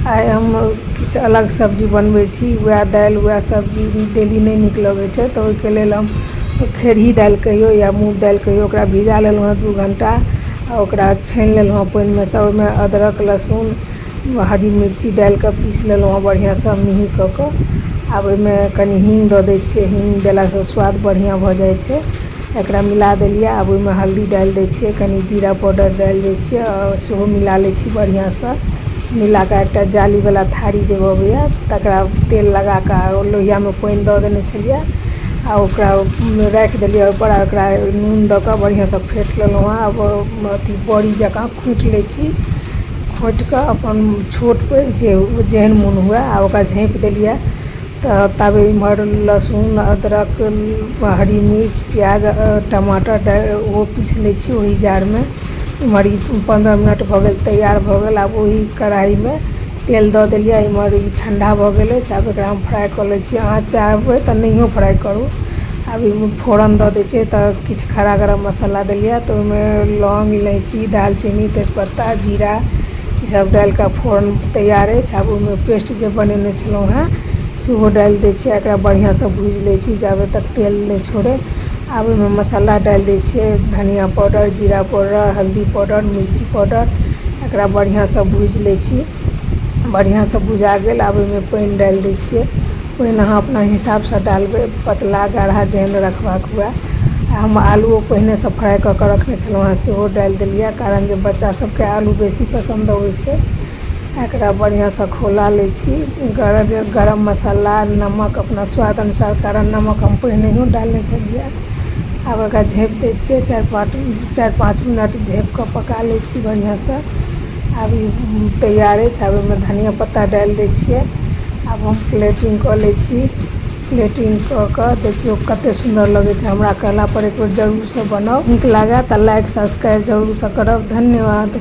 आइ हम किछु अलग सब्जी बनबै छी। वएह दालि, वएह सब्जी डेली नहि नीक लगै छै, तऽ ओहिके लेल हम खेरही दालि कहियौ या मूँग दालि कहियौ, ओकरा भिजा लेलहुँ हँ 2 घण्टा आ ओकरा छानि लेलहुँ हँ पानिमे सँ। ओहिमे अदरक, लहसुन, हरी मिर्ची डालि कऽ पीस लेलहुँ हँ बढ़िआँसँ मेही कऽ कऽ। आब ओहिमे कनि हीङ्ग दऽ दै छियै। हीङ्ग देलासँ स्वाद बढ़िआँ भऽ जाइ छै। एकरा मिला देलियै। आब ओहिमे हल्दी डालि दै छियै, कनि जीरा पाउडर डालि दै छियै आओर सेहो मिला लै छी। बढ़िआँसँ मिला कऽ एकटा जालीवला थारी जे अबैए, तकरा तेल लगा कऽ लोहियामे पानि दऽ देने छलियै आ ओकरा राखि देलियै ओहिपर आ ओकरा नून दऽ कऽ बढ़िआँसँ फेँट लेलहुँ हँ। आब अथी बड़ी जकाँ खोँटि लै छी। खोँटि कऽ अपन छोट पैघ जे जेहन मोन हुए, आ ओकरा झाँपि देलियै। तऽ ताबे इम्हर लहसुन, अदरक, हरी मिर्च, प्याज, टमाटर डालि ओहो पीस लै छी ओही जारमे। इम्हर ई 15 मिनट भऽ गेल, तैयार भऽ गेल। आब ओही कढ़ाइमे तेल दऽ देलियै। इम्हर ई ठण्डा भऽ गेल अछि। आब एकरा हम फ्राइ कऽ लै छी। अहाँ चाहबै तऽ नहियो फ्राइ करू। आब एहिमे फोरन दऽ दै छियै, तऽ किछु खड़ा गरम मसाला देलियै, तऽ ओहिमे लौंग, इलायची, दालचीनी, तेजपत्ता, जीरा, ईसभ डालि कऽ फोरन तैयार अछि। आब ओहिमे पेस्ट जे बनेने छलहुँ हेँ, सेहो डालि दै छियै। एकरा बढ़िआँसँ भूजि लै छी, जाबे तक तेल नहि छोड़ै। आब ओहिमे मसाला डालि दै छियै: धनिया पाउडर, जीरा पाउडर, हल्दी पाउडर, मिर्ची पाउडर। एकरा बढ़िआँसँ भूजि लै छी। बढ़िआँसँ भुजा गेल। आब ओहिमे पानि डालि दै छियै। पानि अहाँ अपना हिसाबसँ डालबै, पतला, गाढ़ा, जेहन रखबाक हुए। हम आलूओ पहिनेसँ फ्राइ कऽ कऽ रखने छलहुँ हेँ, सेहो डालि देलियै, कारण जे बच्चा सभके आलू बेसी पसन्द अबै छै। एकरा बढ़िआँसँ खौला लै छी। गरम मसाला, नमक अपना स्वाद अनुसार, कारण नमक हम पहिनहियो डालने छलियै। आब एकरा झाँपि दै छियै। 4-5 मिनट झाँपि कऽ पका लै छी बढ़िआँसँ। आब ई तैयार अछि। आब ओहिमे धनिया पत्ता डालि दै छियै। आब हम प्लेटिंग कऽ लै छी। प्लेटिंग कऽ कऽ देखियौ, कतेक सुन्दर लगै छै। हमरा कहला पर एक बेर जरूरसँ बनाउ। नीक लागए तऽ लाइक, सब्सक्राइब जरूरसँ करब। धन्यवाद।